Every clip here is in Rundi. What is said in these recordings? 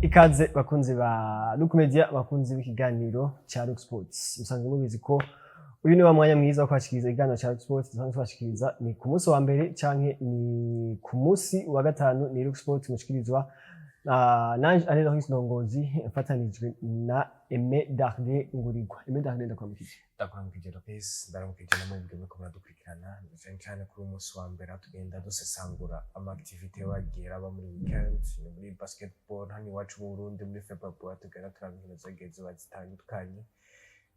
Ikaze bakunzi ba Look Media, bakunzi b'ikiganiro ca Look Sports. Musanzwe mubizi ko uyu ni wa mwanya mwiza wo kwashikiriza ikiganiro ca Look Sports dusanzwe twashikiriza ni ku munsi wa mbere canke ni ku munsi wa gatanu. Ni Look Sports mushikirizwa nanje Alain Loris Ndongozi, mfatanijwe na Aimé Darde Ngurirwa. Aimé Darde, ndakwamukije. Ndakuramukije Lopez, ndaramukije na mwebwe muriko muradukurikirana, cyane cyane kuri uyu munsi wa mbere aho tugenda dusesangura ama activité bagiye aba muri weekend. Ni muri basketball hano iwacu mu Burundi, muri FEBABU tugenda turaba inkino zagiye ziba zitandukanye.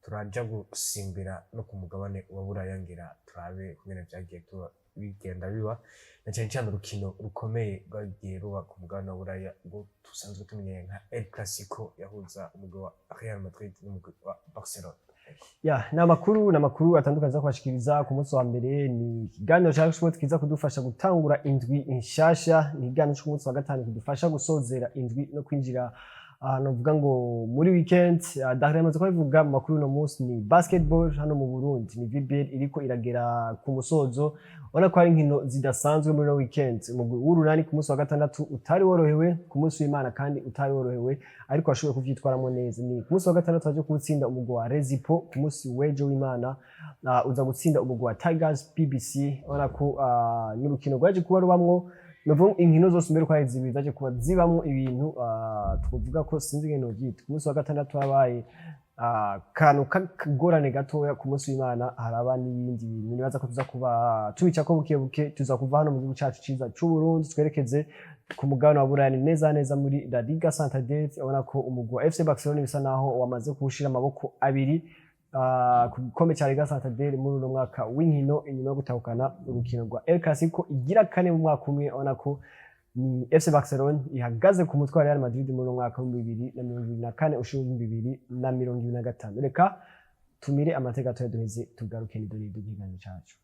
Turaja gusimbira no ku mugabane wa Buraya, ngira turabe kungene vyagiye bigenda biba, na cyane cyane urukino rukomeye rwagiye ruba ku mugabane wa Buraya rwo dusanzwe tumenyereye nka El Clasico yahuza umugwi wa Real Madrid n'umugwi wa Barcelona. Ya, ni amakuru atandukanye aza kubashikiriza ku munsi wa mbere. Ni ikiganiro ca Sport kiza kudufasha gutangura indwi nshasha, ni ikiganiro c'umunsi wa gatanu kidufasha gusozera indwi no kwinjira ahantu uvuga ngo muri weekend. Darlene amaze kubivuga mu makuru. Uno munsi ni basketball hano mu Burundi, ni VBL iriko iragera ku musozo. Ubona ko hari inkino zidasanzwe muri no weekend. Umugwi w'Urunani ku munsi wa gatandatu utari worohewe, ku munsi w'Imana kandi utari worohewe, ariko washoboye kuvyitwaramo neza. Ni ku munsi wa gatandatu waje kuwutsinda umugwi wa Rezipo, ku munsi w'ejo w'Imana uza gutsinda umugwi wa Tigers BBC. Ubona ko n'urukino rwaje kuba rubamwo, nuvuga inkino zose mbere uko ari zibiri zaje kuba zibamwo ibintu twovuga ko sinzi ingene novyita. Ku munsi wa gatandatu habaye kantu k'akagorane gatoya, ku munsi w'Imana haraba n'ibindi bintu. Nibaza ko tuza kuba tubicako buke buke. Tuza kuva hano mu gihugu cacu ciza c'u Burundi, twerekeze ku mugabane wa Buraya, neza neza muri La Liga Santander. Ubona ko umugwi wa FC Barcelona bisa naho wamaze kuwushira amaboko abiri ku gikombe ca Liga Santander muri uno mwaka w'inkino, inyuma yo gutahukana urukino rwa El Clasico igira kane mu mwaka umwe. Ubona ko ni FC Barcelona ihagaze ku mutwe wa Real Madrid muri uno mwaka wa 2024 ushira 2025. Reka tumire amateka gatoya, duheze tugaruke nido ikiganiro cacu.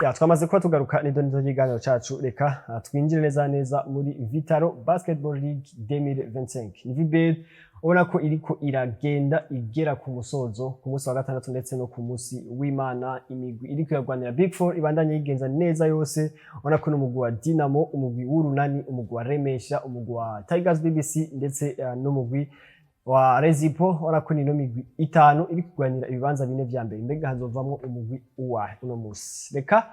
Ya, twamaze kuba tugaruka nido nido y'ikiganiro cacu. Reka twinjire neza neza muri Vital'O Basketball League 2025. Ni VBL ubona ko iriko iragenda igera ku musozo. Ku munsi wa gatandatu ndetse no ku munsi w'Imana, imigwi iriko iragwanira Big Four ibandanye yigenza neza yose. Ubona ko n'umugwi wa Dinamo, umugwi w'Urunani, umugwi wa Remesha, umugwi wa Tigers BBC ndetse n'umugwi wa Rezipo. Ubona ko nino migwi itanu iri kurwanira ibibanza bine vya mbere. Mbega hazovamwo umugwi uwahe uno musi? Reka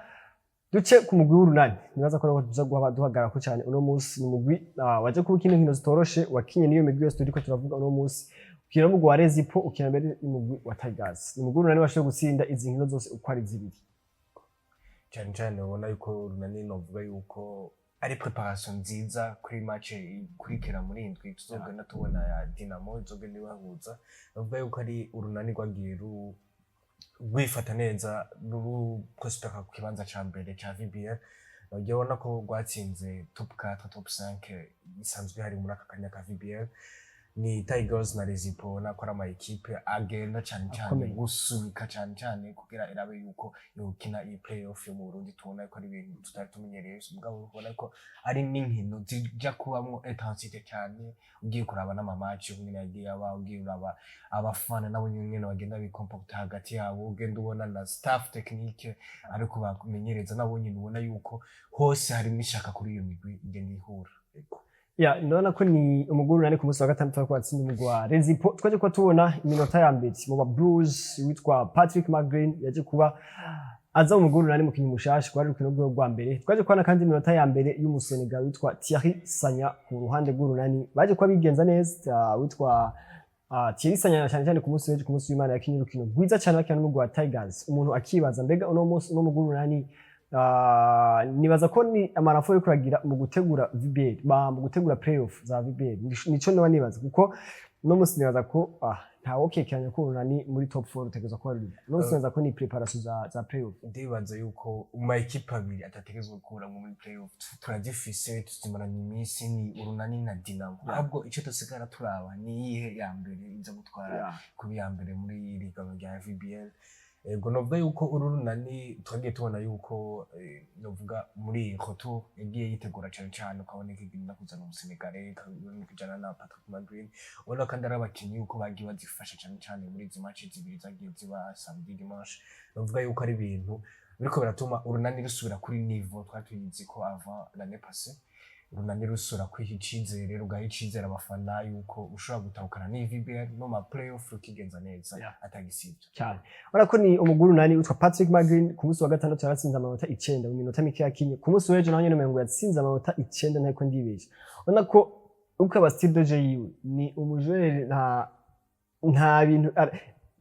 duce ku mugwi w'Urunani, nibaza ko ariho tuza guhaba duhagarara cyane uno musi. Ni umugwi waje kuba ukina inkino zitoroshe, wakinye n'iyo migwi yose turiko turavuga uno musi, ukina n'umugwi wa Rezipo, ukina mbere n'umugwi wa Tigers. Ni umugwi w'Urunani washoboye gutsinda izi nkino zose uko ari zibiri. Cyane cyane ubona yuko Urunani, novuga yuko ari préparation nziza kuri match ikurikira muri indwi tuzogenda tubona ya Dinamo izogenda ibahuza. Novuga yuko ari Urunani rwagiye rwifata neza, ruprospera ku kibanza ca mbere ca VBL. Ugiye ubona ko rwatsinze top 4, top 5 isanzwe hari muri aka kanya ka VBL, ni Tigers na Rezipo. Ubona ko ari ama équipe agenda cyane cyane Akomeye. gusunika cyane cyane kugira irabe yuko yokina iyi playoff yo mu Burundi. Tubona ko ari ibintu tutari tumenyereye, mugabo ubona ko ari n'inkino zija kubamwo intensité cyane. Ugiye kuraba n'ama match nyine yagiye aba, ugiye uraba abafana nabo nyine bagenda bikomporta hagati yabo, ugenda ubona na staff technique ariko bamenyereza nabo nyine, ubona yuko hose harimo ishaka kuri iyo migwi igenda ihura. Ego. Ya, ndabona ko ni umugwi Urunani ku munsi wa gatandatu wariko watsinda umugwi wa Rezipo. Twaje kuba tubona iminota ya mbere mu ba Blues witwa Patrick McGreen yaje kuba aza mu mugwi w'Urunani, mukinyi mushasha, kwari urukino rwiwe rwa mbere. Twaje kubona kandi iminota ya mbere y'Umusenegal witwa Thierry Sanya ku ruhande rw'Urunani. Baje kuba bigenza neza, witwa Thierry Sanya, cyane cyane ku munsi w'ejo, ku munsi w'Imana, yakinye urukino rwiza cyane bakina n'umugwi wa Tigers. Umuntu akibaza, mbega uno munsi uno mugwi w'Urunani, nibaza ko ni amarafo yo kuragira mu gutegura VBL, ba mu gutegura playoff za VBL. Nico noba nibaza, kuko uno munsi nibaza ko ntawokekeranya ko Urunani muri top 4 utegerezwa kuba rurimo. Uno munsi nibaza ko ni préparation za playoff. Ndibaza yuko mu ma équipe abiri atategerezwa gukuramwo muri playoff turazifise, tuzimaranye iminsi, ni Urunani na Dinamo. Ahubwo icyo dusigara turaba ni iyihe ya mbere iza gutwara kuba iya mbere muri iri gano rya VBL. Ego, novuga yuko uru Runani twagiye tubona yuko novuga muri iyi retour yagiye yitegura cyane cyane, ukabona ikigenda kuzana Umusenegale, ikabona kujana na Patrick McGreen. Ubona kandi ari abakinyi yuko bagiye bazifasha cyane cyane muri izi match zibiri zagiye ziba samedi, dimanche. Novuga yuko ari ibintu Biriko biratuma Urunani rusubira kuri niveau twari tuyizi ko avant l'année passée. Urunani rusubira kwiha icizere, rugaha icizere abafana yuko ushobora gutahukana n'iVBL no ma playoff rukigenza neza atagisivyo. Cyane. Urabona ko ni umugwi Urunani witwa Patrick McGreen, ku munsi wa gatandatu yaratsinze amanota 9 mu minota mike yakinye. Ku munsi w'ejo nawe nyene umengo yatsinze amanota 9, ntako ndibesha. Urabona ko uko aba style de jeu yiwe, ni umu joueur nta bintu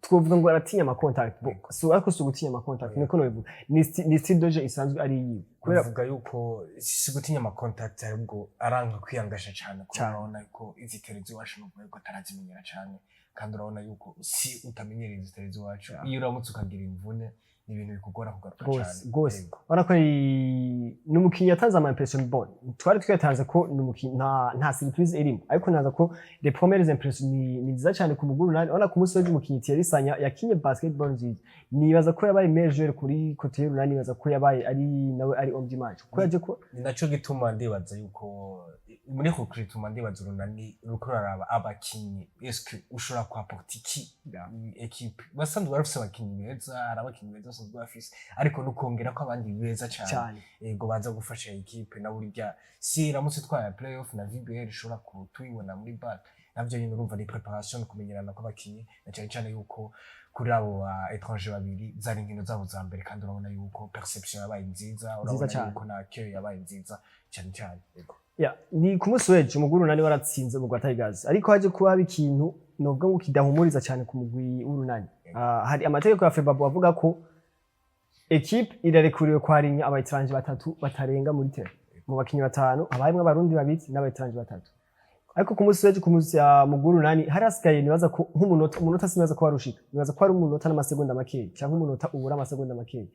twovuga ngo aratinya ama contact. Bon, si ariko si ugutinya ama contact, niko nobivuga, ni style de jeu isanzwe ari yiwe kubera Bavuga yuko si gutinya ama contact, ahubwo aranka kwiyangasha cyane, kuko urabona yuko izi terrain z'iwacu nuvuga yuko atarazimenyera cyane, kandi urabona yuko si utamenyereye izi terrain z'iwacu, iyo uramutse ukagira imvune, ni ibintu bikugora kugaruka Rwose cyane. rwose. Urabona ko ni umukinnyi yatanze ama impression. Bon, twari twatanze ko ni umukinnyi nta surprise irimo, ariko naza ko les premières impressions ni nziza cyane ku muguru Urunani. Urabona ku munsi w'ejo umukinnyi Thierry Sanya yakinye basketball nziza. Nibaza ko yabaye meilleur joueur kuri côté y'Urunani, nibaza ko yabaye ari nawe ari homme du match kuko yaje ko Ni naco gituma ndibaza yuko muri recrutement, ndibaza Urunani ruriko ruraraba abakinyi, eske ushobora kuapporta iki équipe. Basanzwe barafise abakinyi beza, hari abakinyi beza basanzwe bafise, ariko nukongera ko abandi beza cane cyane. Ego, baza gufasha équipe. Na burya si iramutse itwaye playoff na VBL ishobora kutuyibona muri BAL, navyo nyine urumva ni préparation, kumenyerana kw'abakinyi, na cyane cyane yuko kuri abo ba étranger babiri zari inkino zabo za mbere, kandi urabona yuko perception yabaye nziza, urabona Cane. yuko na accueil yabaye nziza cyane cyane, yego. Ya, ni ku munsi w'ejo umugwi Urunani waratsinze umugwi wa Tigers, ariko haje kuba haba ikintu novuga ngo kidahumuriza cyane ku mugwi w'Urunani. Hari amategeko ya FEBABU avuga ko équipe irarekuriwe kwarinya aba étranger batatu batarenga muri terrain. Mu bakinyi batanu haba harimwo Abarundi babiri n'aba étranger batatu. Ariko ku munsi w'ejo, ku munsi ya mugwi Urunani, hari hasigaye nibaza ko nk'umunota, umunota sinibaza ko warushika, nibaza ko ari umunota n'amasegonda makeya cyangwa umunota ubura amasegonda makeya.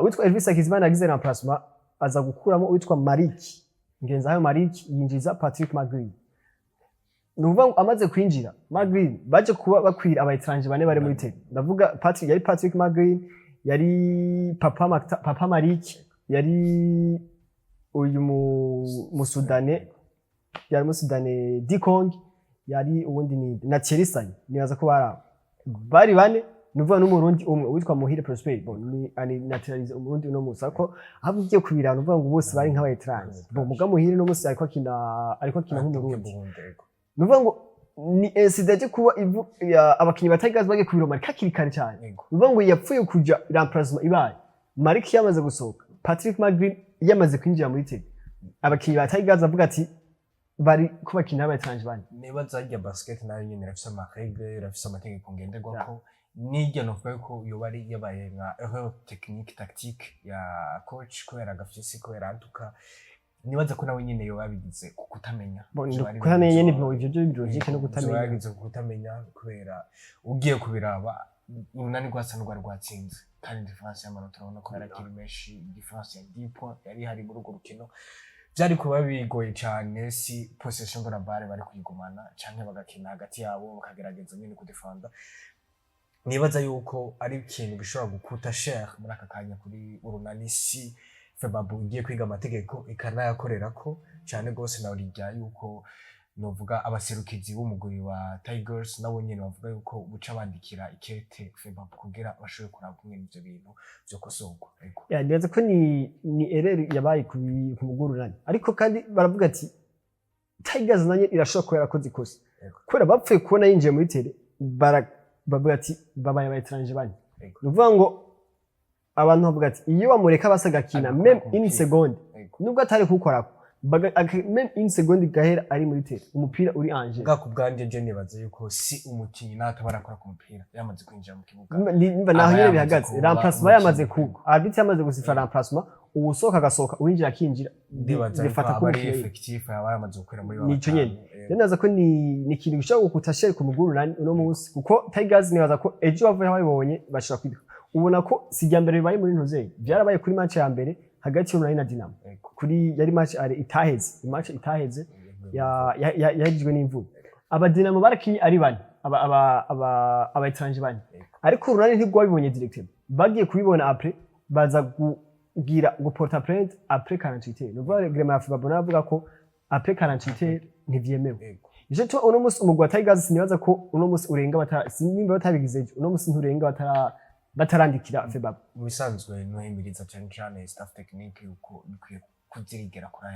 Witwa Elvis Hakizimana yagize remplacement, aza gukuramo uwitwa Mariki Ngenzahayo Mariki, yinjiza Patrick McGreen. Ni ukuvuga ngo amaze kwinjira McGreen, baje kuba bakwira aba étranger bane bari muri terrain. Ndavuga Patrick, yari Patrick McGreen, yari Papa Makta, Papa Mariki, yari uyu Musudane, yari Musudane Dikong, yari uwundi ni na Thierry Sany. Nibaza ko bari abo, bari bane, ni ukuvuga n'Umurundi umwe witwa Muhire Prosper. Bon, ni ani naturalisé Umurundi uno musi, ariko aho ugiye kubirana uvuga ngo bose bari nk'aba étranger. Bon, muga Muhire no musi ariko akina nk'Umurundi. Ni ukuvuga ngo ni incident yo kuba ivu abakinyi ba Tigers bagiye kubiro Mariki hakiri kare cyane. Ni ukuvuga ngo yapfuye kuja, remplacement ibaye, Mariki yamaze gusohoka, Patrick McGreen yamaze kwinjira muri terrain, abakinyi ba Tigers bavuga ati bari ko bakina aba étranger bane. Niba zarya basket nayo nyene irafise ama règle, irafise amategeko ngenderwako. N'irya novuga yuko yoba ari yabaye nka erreur technique tactique ya coach, kubera agafyisi, kubera antuka nibaza ko nawe nyene yoba yabigize ku kutamenya. Bon, Vyoba ari kutamenya ibintu nyene, ivyo byo logique no vyoba kutamenya. Yabigize ku kutamenya, kubera ugiye kubiraba Urunani rwasa n'urwari rwatsinze, kandi différence y'amanota urabona ko yari akiri menshi, différence ya 10 points yari ihari muri urwo rukino. Byari kuba bigoye cyane si possession de la balle bari kuyigumana canke bagakina hagati yabo bakagerageza nyine kudefanda. Nibaza yuko ari ikintu gishobora gukuta cher muri aka kanya kuri Urunani si FEBABU igiye kwiga amategeko ikanayakorerako cyane rwose. Na rirya yuko novuga abaserukizi b'umugwi wa Tigers nabo nyene bavuga yuko buca bandikira ikete FEBABU kugira bashobore kuraba kumwe ivyo bintu vyokosorwa. Ego. Ya, nibaza ko ni erreur yabaye ku mugwi Urunani, ariko kandi baravuga ati Tigers nayo irashobora kuba yarakoze ikosa, kubera bapfuye kubona yinjiye muri terrain, bavuga ati babaye aba étranger bane. Ni ukuvuga ngo abantu bavuga ati iyo bamureka basa agakina Agakora même ku une mupira. seconde, nubwo atari kuwukorako, même une seconde igahera ari muri terrain, umupira uri en jeu. Bwa ku bwanje je nibaza yuko si umukinyi nawe ataba arakora ku mupira yamaze kwinjira mu kibuga, Nimba naho aba nyene yamaze bihagaze, kuba remplacement yamaze umukinyi. kuba, arbitre yamaze gusifra remplacement, uwusohoka agasohoka, uwinjira akinjira, Ndibaza yuko bifata aba ari k'umukino. effectif, aba yamaze gukorera muri ba Nico batanu. nyene. Rero nibaza ko ni ikintu gishobora gukuta cher ku mugwi Urunani uno munsi, kuko Tigers nibaza ko ejo bavuye babibonye bashobora kwiga. Ubona ko si irya mbere bibaye muri ntuzeye, byarabaye kuri match ya mbere hagati y'Urunani na Dinamo, kuri yari match ari itaheze, match itaheze yahejejwe n'imvura. Aba Dinamo barakinye ari bane, aba étranger bane, ariko Urunani ntirwabibonye directement, bagiye kubibona après, baza kugira guporta plainte après 48 heures. Ni ukuvuga règlement ya FEBABU avuga ko après 48 heures ntivyemewe. Ico cyo uno munsi umugwi wa Tigers sinibaza ko uno munsi urenga batara, sinimba batabigize ejo, uno munsi nturenga batara Batarandikira FEBABU. Mu bisanzwe nuhimiriza cyane cyane staff technique yuko bikwiye kuzirigera kuri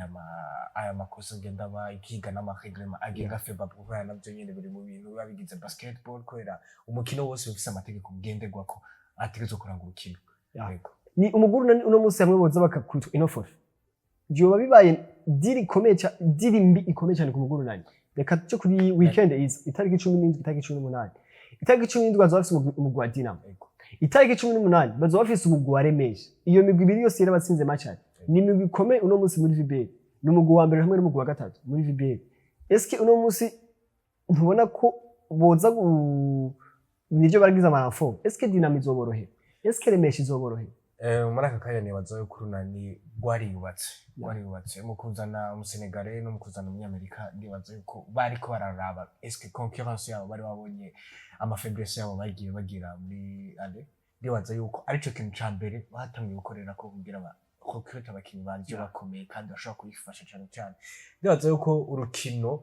aya makosa agenda aba, ikiga n'ama règlement agenga FEBABU, kuko aya navyo nyene biri mu bintu biba bigize basketball, kubera umukino wose ufise amategeko ngenderwako ategerezwa kuranga urukino. Yego. Ni umuguru uno munsi hamwe boza bakakubitwa ino forfait, vyoba bibaye deal ikomeye deal mbi ikomeye cyane ku muguru nani. Reka tuce kuri weekend iza, itariki 17, itariki 18. Itariki 17 bazoba bafise umugwi wa Dinamo. Itariki 18 bazoba bafise umugwi wa Remesha. Iyo migwi ibiri yose yarabatsinze match, ni imigwi ikomeye uno munsi muri VBL, ni umugwi wa mbere hamwe n'umugwi wa gatatu muri VBL. Eske uno munsi ntubona ko boza nivyo baragize ama renfort? Eske Dinamo izoborohera? Eske Remesha izoborohera? Muri aka kanya nibaza yuko Urunani rwariyubatse mu kuzana Umusenegale no mu kuzana Umunyamerika. Ndibaza yuko bariko bararaba eske concurrence yabo, bari babonye ama faiblesse yabo bagiye bagira muri ale. Ndibaza yuko arico kintu ca mbere batangiye gukorera ko kugira ba recrute abakinyi baje bakomeye kandi bashobora kubifasha cane cane. Ndibaza yuko urukino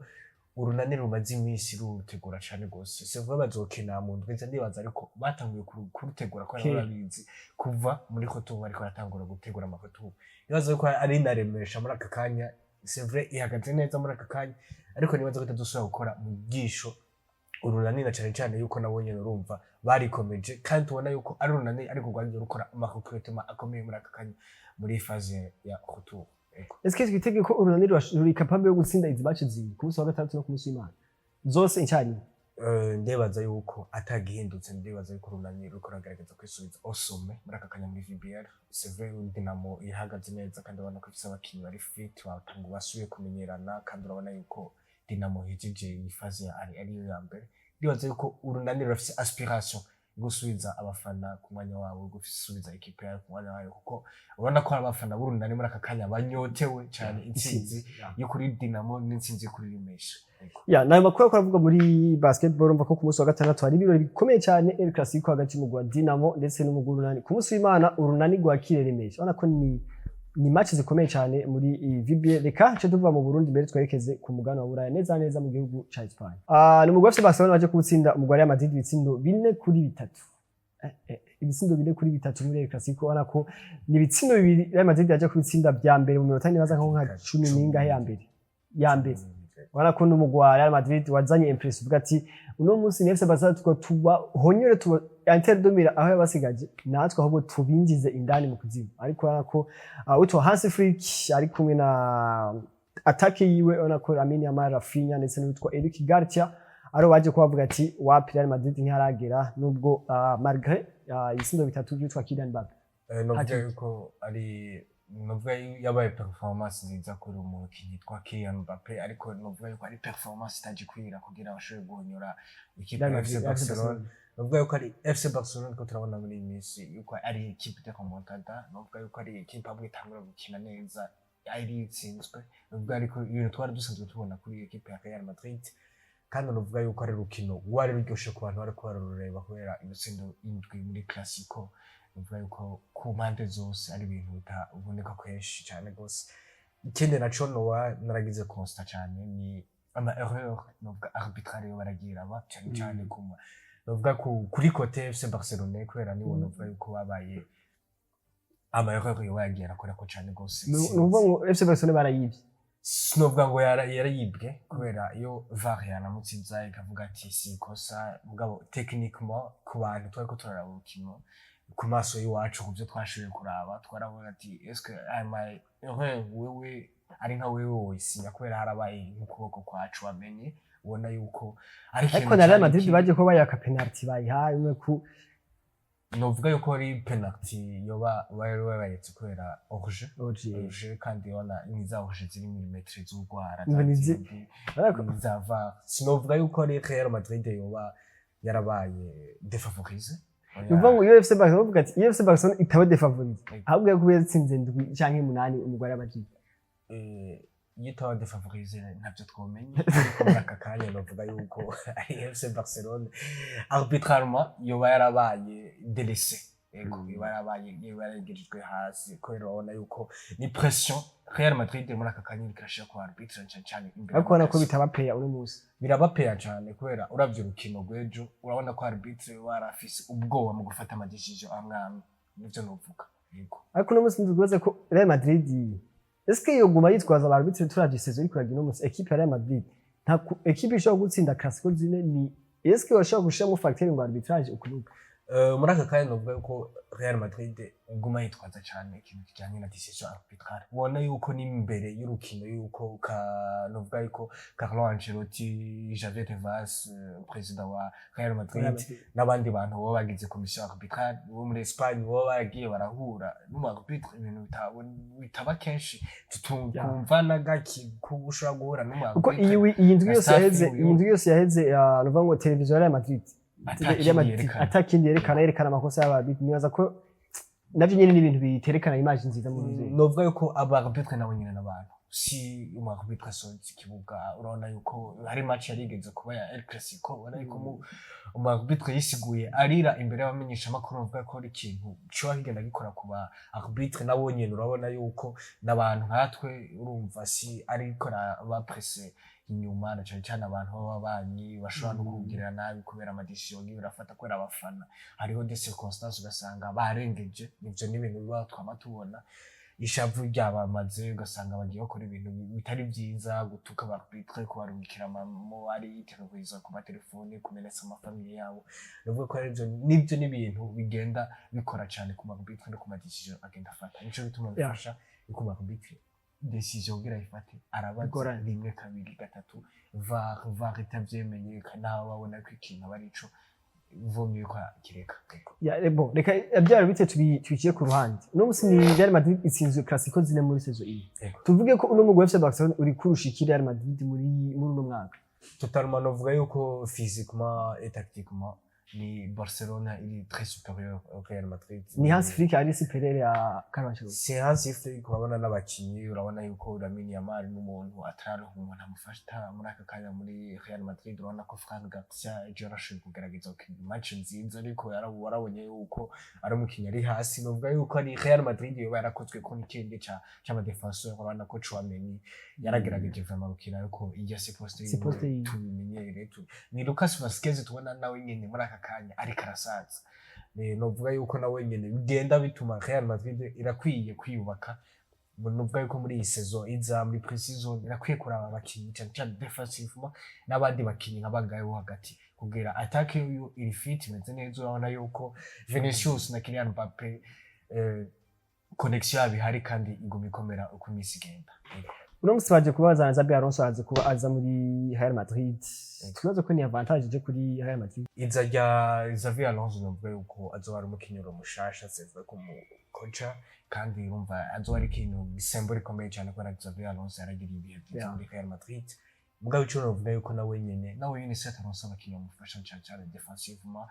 Urunani rumaze iminsi rurutegura cane gose. C'est vrai, bazokina mu ndwi iza, ndibaza, ariko batanguye kurutegura kubera barabizi kuva muri retour bariko baratangura gutegura ama retour. Nibaza yuko ari na Remesha muri aka kanya, c'est vrai, ihagaze neza muri aka kanya, ariko nibaza ko itazosubira gukora mu bwisho Urunani, na cane cane yuko nabo nyene urumva barikomeje, kandi tubona yuko ari Urunani ariko rwagiye rukora ama recrutement akomeye muri aka kanya muri phase ya retour. Ego. Eske twitege ko Urunani ruri capable yo gutsinda izi match zibiri, ku munsi wa gatandatu no ku munsi w'Imana, zose icyarimwe? Ndibaza yuko atagihindutse, ndibaza yuko Urunani ruriko ruragerageza kwisubiza au sommet muri aka kanya muri VBL. C'est vrai, Dinamo ihagaze neza kandi urabona ko ifise abakinyi bari fit, batanga basubiye kumenyerana, kandi urabona yuko Dinamo ihejeje iyi phase ya ari ariyo ya mbere. Ndibaza yuko Urunani rurafise aspiration yo gusubiza abafana ku mwanya wabo, yo gusubiza ekipe yayo ku mwanya wayo, kuko urabona ko hari abafana b'Urunani muri aka kanya banyotewe cyane intsinzi yo kuri Dinamo n'intsinzi yo kuri Remesha. Yego. Ya, nayo makuru ariko aravuga muri basketball. Urumva ko ku munsi wa gatandatu hari ibirori bikomeye cyane, El Clasico hagati y'umugwi wa Dinamo ndetse n'umugwi w'Urunani. Ku munsi w'Imana Urunani rwakire Remesha. Urabona ko ni match zikomeye cyane muri iyi VBL. Reka nce tuva mu Burundi mbere twerekeze ku mugabane wa Buraya, neza neza mu gihugu ca Espagne. Ni umugwi wa FC Barcelona waje kuwutsinda umugwi wa Real Madrid ibitsindo 4-3. Ibitsindo 4-3 muri El Clasico. Urabona ko ni ibitsindo bibiri Real Madrid yaje kubitsinda vya mbere mu minota nibaza nka 10 n'ingahe ya mbere. Urabona ko n'umugwi wa Real Madrid wazanye impression, uvuga ati uno munsi ni FC Barcelona, tuko tubahonyore, tuba Inter de Milan aho yabasigaje, natwe ahubwo tubinjize indani mu kuzimu. Ariko urabona ko witwa Hansi Flick ari kumwe na attaque yiwe, urabona ko Lamine Yamal, Raphinha ndetse n'uwitwa Eric Garcia aribo baje kuba bavuga ati wapi, Real Madrid ntiharagera, nubwo malgré ibitsindo bitatu by'uwitwa Kylian Mbappe. Novuga Hat-trick. yuko ari novuga yabaye performance nziza kuri umukinnyi yitwa Kylian Mbappe, ariko novuga yuko ari performance itaje kwira kugira bashobore guhonyora ikipe Real ya Madrid, FC FC Barcelona. Barcelona. Novuga yuko ari FC Barcelona ko turabona muri iyi minsi yuko ari ikipe de remontada. Novuga yuko ari ikipe ahubwo itangura gukina neza ari itsinzwe. Novuga ariko ibintu twari dusanzwe tubona kuri iyi ekipe ya Real Madrid, kandi novuga yuko ari urukino rwari ruryoshe ku bantu bariko bararureba, kubera ibitsindo 7 muri Clasico, novuga yuko ku mpande zose ari ibintu bitaboneka kenshi cyane rwose. Ikindi naco noba naragize constat cyane ni ama erreur novuga arbitrale yo baragira ba cyane cyane kuma novuga kuri côté FC Barcelone, kubera nibo novuga yuko babaye ama erreur yo bagiye arakora ko cyane rwose. Ni ukuvuga ngo FC Barcelona barayibye? Sinovuga ngo yarayibwe, kubera iyo VAR yanamutsinza ikavuga ati si ikosa, mugabo techniquement ku bantu twariko turaraba urukino ku maso y'iwacu, ku byo twashoboye kuraba, twarabona ati est-ce aya ma erreur wewe ari nka wewe woyisinya, kubera harabaye nk'ukuboko kwacu wamenye ubona yuko ari Ariko ikintu na Real cari Madrid kibi. Baje kuba bayaka penalty, bayihaye umwe ku Novuga yuko ari penalty yoba bari babayetse kubera hors-jeu. Oje. Hors-jeu, kandi ubona ni za hors-jeu ziri milimetre z'urwara. Ngo ni Za VAR. Sinovuga yuko ari Real Madrid yoba yarabaye défavorisé. Ni ukuvuga ngo iyo FC Barcelona, bavuga ati iyo FC Barcelona itaba défavorisé, Yego. ahubwo yo kuba yatsinze ndwi canke munani umugwi wa Real Madrid. Iyo itaba défavorisé ntabyo twomenye, ariko muri aka kanya novuga yuko ari FC Barcelone arbitralement yoba yarabaye délaissé. Ego, iba yarabaye, iba yaregerejwe hasi, kubera urabona yuko ni pression Real Madrid muri aka kanya iriko irashira ku arbitre, cane cane imbere Ariko ubona ko y'amakasi. bitabapeya uno munsi. Birabapeya cane, kubera uravye urukino rw'ejo, urabona ko arbitre warafise ubwoba mu gufata ama décisions amwe amwe. Nivyo novuga, yego. Ariko uno munsi ntuzi ko Real Madrid, est-ce que yoguma yitwaza arbitre? Turavye saison iriko iragira uno munsi, équipe ya Real Madrid nta équipe ishobora gutsinda Clasico zine. Ni est-ce que bashobora gushiramo facteur ngo arbitrage ukunuka? Muri aka kanya novuga yuko Real Madrid iguma yitwaza cane ikintu kijanye na décision arbitrale. Ubona yuko n'imbere y'urukino yuko ka novuga yuko Carlo Ancelotti, Javier Tebas, président wa Real Madrid, n'abandi bantu baba bagize commission arbitrale bo muri Espagne baba baragiye barahura n'umu arbitre, ibintu bitaba kenshi, tutumva na gake ko ushobora guhura n'umu Kuko arbitre iyi ndwi na yose staff yaheze, yiwe. iyi ndwi yose yaheze, nuvuga ngo televiziyo ya Real Madrid Atakindi Real Madrid yerekana. Atakindi yerekana amakosa y'abarbitre. Nibaza ko navyo nyene ni ibintu biterekana image nziza mu nzego. Novuga yuko aba arbitre nabo nyene n'abantu. Si umu arbitre asohotse ikibuga, urabona yuko hari match yarigeze kuba ya El Clasico, ubona yuko umu arbitre yisiguye arira imbere y'abamenyeshamakuru. Bavuga ko ari ikintu gishobora kigenda gikora ku ba arbitre, nabo nyene urabona yuko n'abantu nkatwe. Urumva si ariko ba presse inyuma, na cane cane abantu b'ababanyi bashobora no kukugirira nabi kubera ama décisions yagiye urafata, kubera abafana. Hariho des circonstances ugasanga barengeje. Ivyo ni ibintu biba twama tubona, ishavu ryabamaze, ugasanga bagiye bakora ibintu bitari vyiza: gutuka arbitre, kubarungikira amamo ari terroriza ku matelefone, kumenetsa ama familles yabo. Ndavuga ko arivyo, nivyo n'ibintu bigenda bikora cane ku arbitre no ku ma décisions agenda afata. Nico bituma bifasha yuko umu arbitre décision kugira ayifate arabaza Bigoranye. rimwe, kabiri, gatatu, VAR, VAR itavyemeye, nawe babona ko ikintu aba arico vomye yuko akireka. Ya, bon, reka byari bite tubiciye ku ruhande. Uno munsi ni Real Madrid itsinzwe Clasico zine muri saison iyi. Yego. Tuvuge ko uno mugwi wa FC Barcelona uri kurusha iki Real Madrid muri uno mwaka? Totalement, novuga yuko physiquement et tactiquement ni Barcelona iri très supérieur au Real Madrid. Ni Hans Flick ari supérieur ya Carlo Ancelotti? C'est Hansi Flick. Urabona n'abakinyi, urabona yuko Lamine Yamal n'umuntu atararonka umuntu amufasha muri aka kanya muri Real Madrid. Urabona ko Fran Garcia ejo yarashoboye kugerageza gukina match nziza, ariko warabonye yuko ari umukinyi ari hasi. Novuga yuko ari Real Madrid yoba yarakozwe ko n'ikindi ca c'aba défenseur. Urabona ko Tchouameni yaragerageje vraiment gukina, ariko irya si poste Si poste yiwe yiwe. Tubimenyere ni Lucas Vazquez tubona nawe nyene muri aka kanya ariko arasaza. Novuga yuko nawe nyene bigenda bituma Real Madrid irakwiye kwiyubaka. Novuga yuko muri iyi saison iza, muri pre-season, irakwiye kuraba abakinyi cane cane défensivement n'abandi bakinyi nka bangaye bo hagati, kugira attaque yo iri fit, imeze neza. Urabona yuko Vinicius na Kylian Mbappe, connexion yabo ihari kandi iguma ikomera uko iminsi igenda. Yego. Uno munsi baje kubazana Xabi Alonso, aze kuba aza muri Real Madrid. Twibaza ko ni avantage ije kuri Real Madrid. Iza rya Xavi Alonso, novuga yuko azoba ari umukinyuro mushasha sevuga ko mu koca, kandi urumva azoba ari ikintu gisembo rikomeye cyane, kubera Xavi Alonso yaragiriye ibihe byiza muri Real Madrid. Mugabo ico novuga yuko nawe nyene se ataronse abakinyi bamufasha, cane cane défensivement,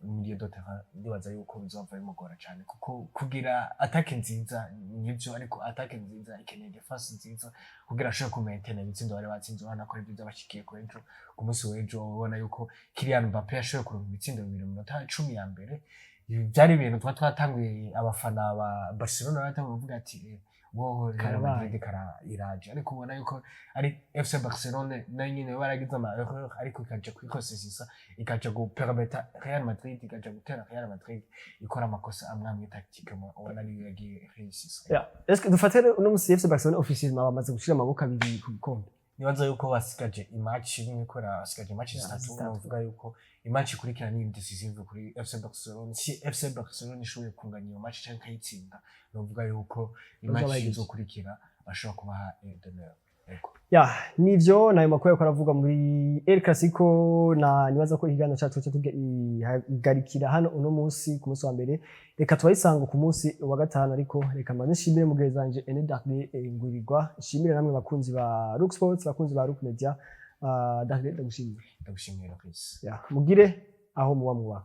milieu de terrain, ndibaza yuko bizova bimugora cyane, kuko kugira attaque nziza nivyo, ariko attaque nziza ikeneye défense nziza kugira ashobore kumaintena ibitsindo bari batsinze. Urabona ko aribyo byabashikiye ku ejo, ku munsi w'ejo. Ubona yuko Kylian Mbappe yashoboye kuronka ibitsindo 2 mu minota 10 ya mbere. Ibi byari ibintu tuba twatanguye, abafana ba Barcelona baratanguye kuvuga ati: "Wowe Real Karabaye." Madrid kara iraje." Ariko ubona yuko ari FC Barcelone nayo nyene baragize ama erreur, ariko ikaja kwikosesisa, ikaja gupermeta Real Madrid, ikaja gutera Real Madrid ikora amakosa amwe amwe tactiquement, ubona ariyo yagiye réussisa. Yeah. Est-ce que dufate rero uno munsi FC Barcelona officiellement bamaze gushira amaboko abiri ku gikombe? Nibaza yuko basigaje i match imwe, kubera basigaje i match zitatu. Zitatu. Novuga yuko i match ikurikira ni décisive kuri FC Barcelona. Si FC Barcelona ishoboye kunganya iyo match canke ikayitsinda, novuga yuko i match Bazoba bayigize. izokurikira bashobora kubaha d'honneur. Yego. Ya, nivyo nayo makuru yariko aravuga muri El Clasico, na nibaza ko ikiganiro cacu cyo tugarikira hano uno munsi ku munsi wa mbere. Reka tubayisanga ku munsi wa gatanu, ariko reka mbanze nshimire mugenzi wanje Ene Darley Ngurirwa, nshimire namwe bakunzi ba Rook Sports, bakunzi ba Rook Media. Darley, ndagushimiye. Ndagushimiye, Chris. Ya, mugire aho muba muba.